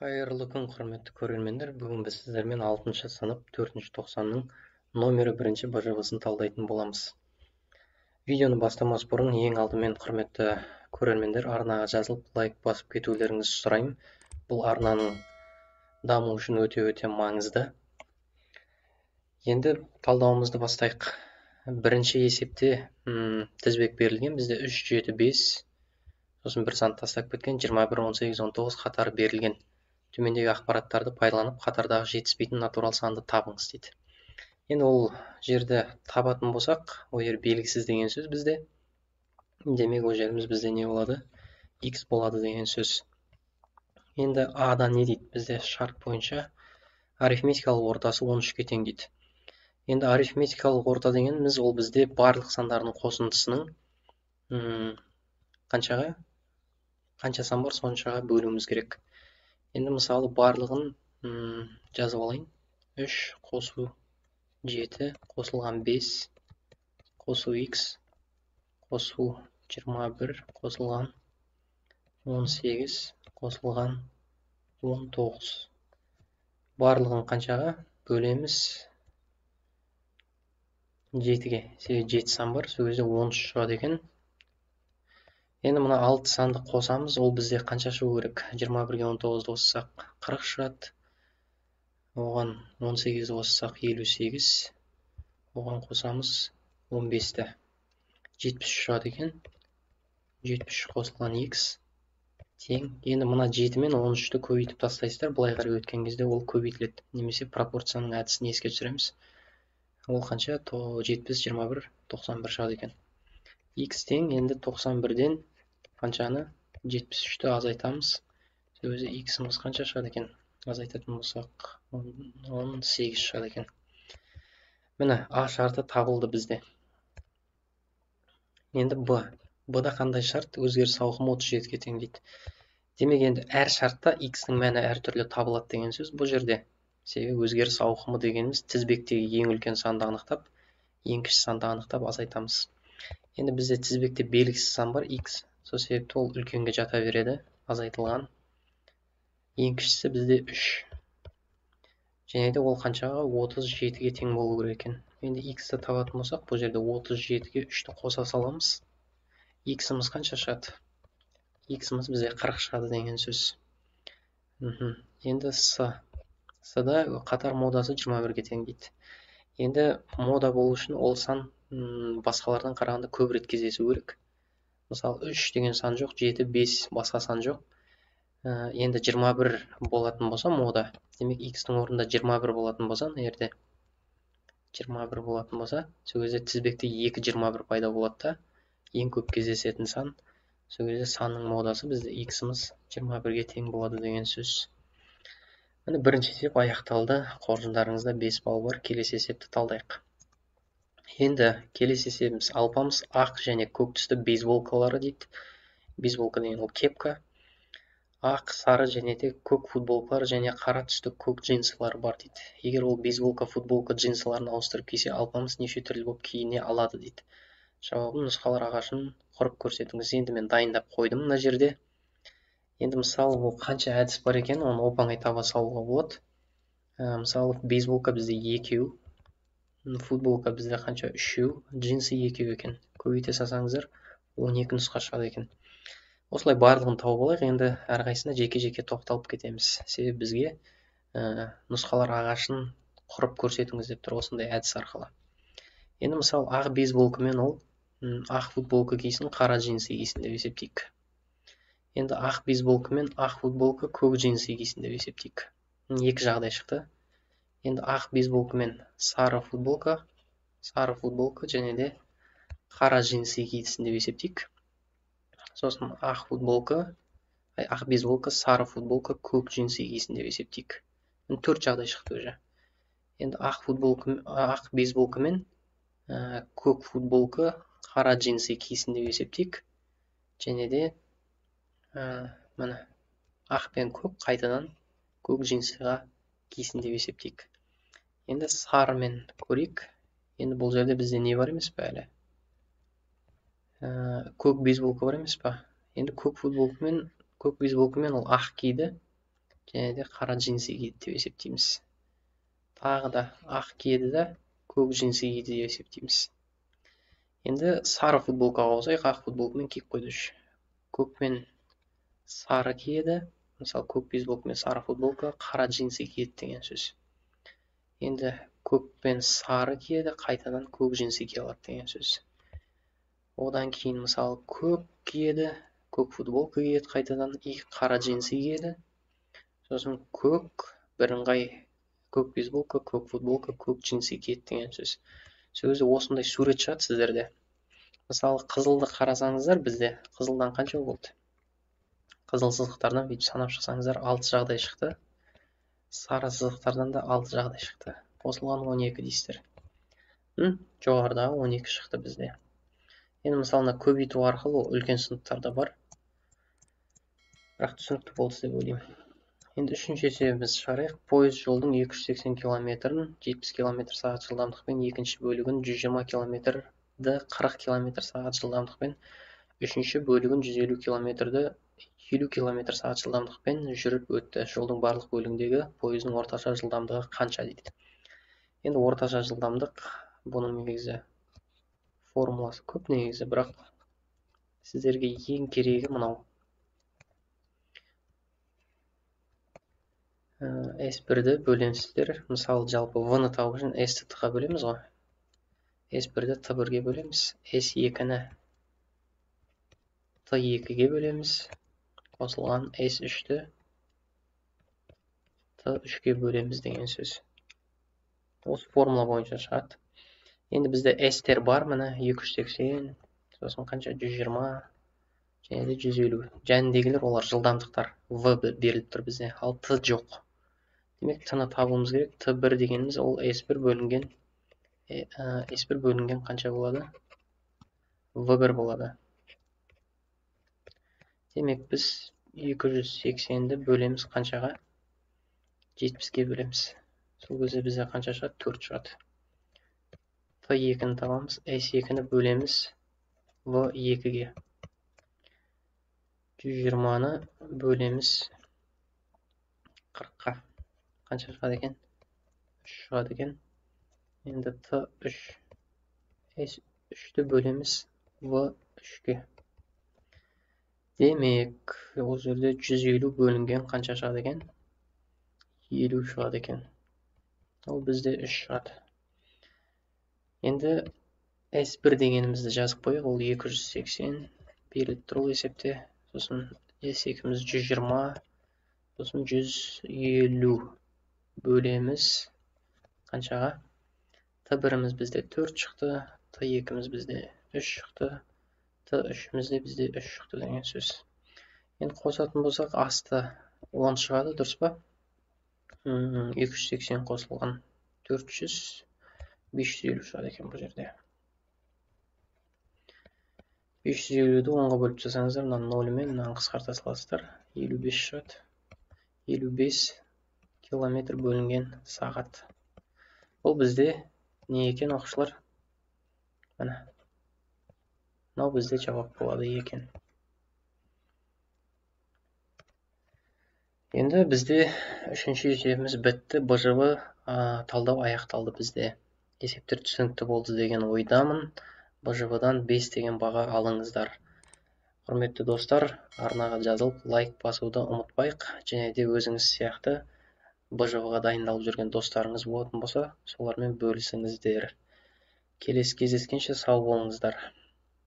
Қайырлы күн, құрметті көрермендер! Бүгін біз сіздермен 6 сынып 4 тоқсанның номері 1 БЖВ-сын талдайтын боламыз. Видеоны бастамас бұрын ең алдымен, құрметті көрермендер, арнаға жазылып, лайк басып кетулеріңізді сұраймын. Бұл арнаның дамуы үшін өте-өте маңызды. Енді талдауымызды бастайық. Бірінші есепте тізбек берілген. Бізде 3, 7, 5, сосын бір сан тастап кеткен 21, 18, 19 қатары берілген. Төмендегі ақпараттарды пайдаланып, қатардағы жетіспейтін натурал санды табыңыз дейді. Енді ол жерді табатын болсақ, ол жер белгісіз деген сөз бізде. Демек, ол жеріміз бізде не болады? X болады деген сөз. Енді А-да не дейді? Бізде шарт бойынша арифметикалық ортасы 13-ке тең дейді. Енді арифметикалық орта дегеніміз ол бізде барлық сандардың қосындысының қаншаға, қанша сан бар, соншаға бөлуіміз керек. Енді мысалы барлығын жазып алайын. 3 қосу 7 қосылған 5 қосу x қосу 21 қосылған 18 қосылған 19. Барлығын қаншаға бөлеміз? 7-ге. Себебі 7 сан бар, сол кезде 13 шығады екен. Енді мына 6 санды қосамыз, ол бізде қанша шығу керек? 21-ге 19-ды қоссақ 40 шығады. Оған 18-ді қоссақ 58, оған қосамыз 15-ті. 73 шығады екен. 73 қосылған x тең. Енді мына 7 мен 13-ті көбейтіп тастайсыздар. Былай қарай өткен кезде ол көбейтіледі. Немесе пропорцияның әдісін еске түсіреміз. Ол қанша? 70, 21, 91 шығады екен. X тең енді 91-ден қаншаны? 73-ті азайтамыз. Сол кезде x-іміз қанша шығады екен? Азайтатын болсақ 18 шығады екен. Міне, А шарты табылды бізде. Енді Б. Б-да қандай шарт? Өзгеріс ауқымы 37-ге тең дейді. Демек, енді әр шартта x-ның мәні әртүрлі табылады деген сөз бұл жерде. Себебі өзгеріс ауқымы дегеніміз тізбектегі ең үлкен санды анықтап, ең кіші санды анықтап азайтамыз. Енді бізде тізбекте белгісіз сан бар x. Сол себепті ол үлкенге жата береді, азайтылған. Ең кішісі бізде 3. Және де ол қаншаға? 37-ге тең болу керек екен. Енді x-ті табатын болсақ, бұл жерде 37-ге 3-ті қоса саламыз. X-іміз қанша шығады? X-іміз бізде 40 шығады деген сөз. Енді С. С-да қатар модасы 21-ге тең дейді. Енді мода болу үшін ол сан басқалардан қарағанда көп рет кездесу керек. Мысалы, 3 деген сан жоқ, 7, 5 басқа сан жоқ. Енді 21 болатын болса мода, демек x-тің орнында 21 болатын болса, мына жерде 21 болатын болса, сол кезде тізбекте 2 21 пайда болады да, ең көп кездесетін сан. Сол кезде санның модасы бізде x-іміз 21-ге тең болады деген сөз. Міне, бірінші есеп аяқталды. Қоржындарыңызда 5 балл бар. Келесі есепті талдайық. Енді келесі есебіміз Алпамыс ақ және көк түсті бейсболкалары дейді. Бейсболка деген ол кепка. Ақ, сары және де көк футболкалар және қара түсті көк джинсылар бар дейді. Егер ол бейсболка, футболка, джинсыларын ауыстырып кисе, Алпамыс неше түрлі болып киіне алады дейді. Жауабын нұсқалар ағашын құрып көрсетіңіз. Енді мен дайындап қойдым мына жерде. Енді мысалы ол қанша әдіс бар екен, оны оп-оңай таба салуға болады. Мысалы, бейсболка бізде 2, футболка бізде қанша? 3, джинсы 2 екен. Көбейте салсаңыздар 12 нұсқа шығады екен. Осылай барлығын тауып алайық. Енді әрқайсысына жеке-жеке тоқталып кетеміз. Себебі бізге нұсқалар ағашын құрып көрсетіңіз деп тұр осындай әдіс арқылы. Енді мысалы ақ бейсболкамен ол ақ футболка кисін, қара джинсы кисін деп есептейік. Енді ақ бейсболкамен ақ футболка, көк джинсы кисін деп есептейік. Екі жағдай шықты. Енді ақ бейсболкамен сары футболка, сары футболка және де қара джинсы кисін деп есептейік. Сосын ақ футболка, ақ бейсболка, сары футболка, көк джинсы кисін деп есептейік. 4 жағдай шықты уже. Енді ақ футболка, ақ бейсболкамен көк футболка, қара джинсы кисін деп есептейік. Және де міне ақ пен көк қайтадан көк джинсыға кисін деп есептейік. Енді сарымен көрейік. Енді бұл жерде бізде не бар емес пе әлі? Көк бейсболка бар емес па? Енді көк футболкамен, көк бейсболкамен ол ақ киді. Және де қара джинсы киеді деп есептейміз. Тағы да ақ киеді да көк джинсы киді деп есептейміз. Енді сары футболкаға қосайық, ақ футболкамен киіп қойды үш. Көк пен сары киеді. Мысалы, көк бейсболка мен сары футболка, қара джинсы киеді деген сөз. Енді көк пен сары киеді, қайтадан көк джинсы кие алады деген сөз. Одан кейін мысалы көк киеді, көк футболка киеді қайтадан, и қара джинсы киеді. Сосын көк бірыңғай көк бейсболка, көк футболка, көк джинсы киеді деген сөз. Сол кезде осындай сурет шығады сіздерде. Мысалы, қызылды қарасаңыздар, бізде қызылдан қанша болды? Қызыл сызықтардан бүйтіп санап шықсаңыздар 6 жағдай шықты. Сары сызықтардан да 6 жағдай шықты. Қосылған 12 дейсіздер. Жоғарыдағы 12 шықты бізде. Енді мысалы көбейту арқылы үлкен сыныптарда бар. Бірақ түсінікті болды деп ойлаймын. Енді үшінші есебімізді шығарайық. Пойыз жолдың 280 километрін 70 километр сағат жылдамдықпен, екінші бөлігін 120 километрді 40 километр сағат жылдамдықпен, үшінші бөлігін 150 километрді 50 километр сағат жылдамдықпен жүріп өтті. Жолдың барлық бөлігіндегі пойыздың орташа жылдамдығы қанша дейді. Енді орташа жылдамдық, бұның негізі формуласы көп негізі, бірақ сіздерге ең керегі мынау. S1-ді бөлемсіздер. Мысалы, жалпы V-ны табу үшін S-ті T-ға бөлеміз ғой. S1-ді T1-ге бөлеміз, S2-ні T2-ге бөлеміз, қосылған S3-ті T3-ге бөлеміз деген сөз. Осы формула бойынша шығады. Енді бізде S-тер бар, міне 280, сосын қанша 120 және де 150. Жәніндегілер олар жылдамдықтар. V беріліп тұр бізде, ал T жоқ. Демек T-ны табуымыз керек. T1 дегеніміз ол S1 бөлінген S1 бөлінген қанша болады? V1 болады. Демек біз 280-ді бөлеміз қаншаға? 70-ке бөлеміз. Сол кезде бізде қанша шығады? 4 шығады. T2-ні табамыз. S2-ні бөлеміз V2-ге. 120-ны бөлеміз 40-қа. Қанша шығады екен? 3 шығады екен. Енді T3 S3-ті бөлеміз V3-ке. Демек, ол жерде 150 бөлінген қанша шығады екен? 50 шығады екен. Ол бізде 3 шығады. Енді S1 дегенімізді жазып қояйық. Ол 280 беріліп тұр ол есепте. Сосын S2-міз 120, сосын 150 бөлеміз қаншаға? T1-іміз бізде 4 шықты, T2-міз бізде 3 шықты, T3-іміз де бізде 3 шықты деген сөз. Енді қосатын болсақ, асты 10 шығады, дұрыс па? 280 қосылған 400, 550 шығады екен бұл жерде. 550-ді 10-ға бөліп тастасаңыздар, мына 0 мен мынаны қысқарта саласыздар. 55 шығады. 55 километр бөлінген сағат. Бұл бізде не екен, оқушылар? Міне. Мынау бізде жауап болады екен. Енді бізде үшінші есебіміз бітті. БЖВ талдау аяқталды бізде. Есептер түсінікті болды деген ойдамын. БЖВ-дан 5 деген баға алыңыздар. Құрметті достар, арнаға жазылып, лайк басуды ұмытпайық. Және де өзіңіз сияқты БЖВ-ға дайындалып жүрген достарыңыз болатын болса, солармен бөлісіңіздер. Келесі кездескенше сау болыңыздар.